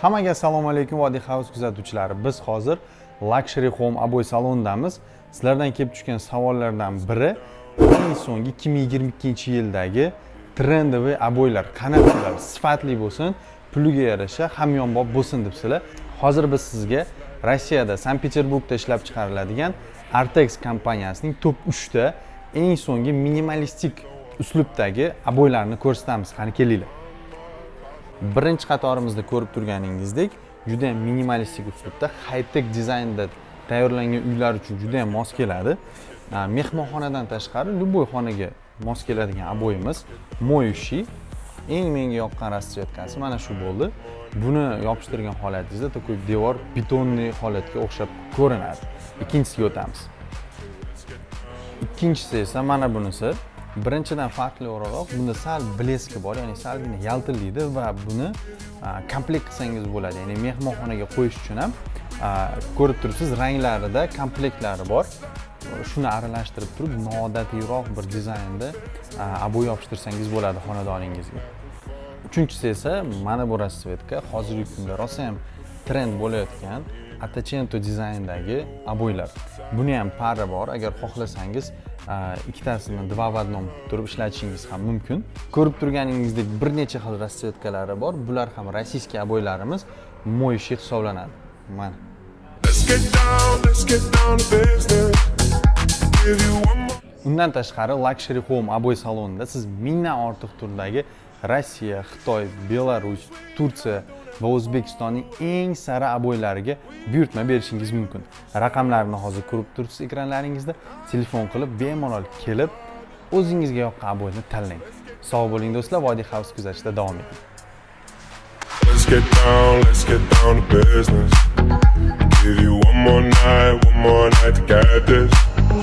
Hammaga assalomu alaykum, Vodiy House kuzatuvchilari. Biz hozir Luxury Home обой salonidamiz. Sizlardan kelib tushgan savollardan biri: eng so'nggi 2022 yildagi трендовый обой lar qanaqa bo'ladi, sifatli bo'lsin, puliga yarasha hamyonbop bo'lsin, debsizlar. Hozir biz sizga Rossiyada, Sankt Peterburgda ishlab chiqariladigan Artex kompaniyasining top 3 ta eng so'nggi minimalistik uslubdagi обой larni ko'rsatamiz. Qani, kelinglar. Birinchi qatorimizda ko'rib turganingizdek, juda ham minimalistik uslubda, high tech dizaynda tayyorlangan uylar uchun juda ham mos keladi. Mehmonxonadan tashqari любой xonaga mos keladigan обой imiz моющий. Eng menga yoqqan расцветка si mana shu bo'ldi. Buni yopishtirgan holatingizda такой devor бетонный holatga o'xshab ko'rinadi. Ikkinchisiga o'tamiz. Ikkinchisi esa mana bunisi. Birinchidan farqli o'laroq, bunda sal блеск i bor, ya'ni salgina yaltillaydi va buni komplekt qilsangiz bo'ladi, ya'ni mehmonxonaga qo'yish uchun ham. Ko'rib turibsiz, ranglarida komplektlari bor. Shuni aralashtirib turib, noodatiyroq bir dizaynda обой yopishtirsangiz bo'ladi xonadoningizga. Uchinchisi esa mana bu расцветка, hozirgi kunda rosa ham trend bo'layotgan Ottocento dizayndagi обой lar. Buni ham пара bor, agar xohlasangiz, ikkitasini два в одном turib ishlatishingiz ham mumkin. Ko'rib turganingizdek, bir necha xil расцветка lari bor. Bular ham российский обой larimiz, моющий hisoblanadi, mana. Let's get down to business. Give you one more. Undan tashqari, Luxury Home обой salonida siz 1000dan ortiq turdagi Rossiya, Xitoy, Belarus, Turkiya va O'zbekistonning eng sara обой lariga buyurtma berishingiz mumkin. Raqamlarni hozir ko'rib turibsiz ekranlaringizda. Telefon qilib, bemalol kelib, o'zingizga yoqqan обой ni tanlang. Sog' bo'ling, do'stlar, Vodiy House kuzatishda davom eting. Let's get down to business. Give you one more night to get this.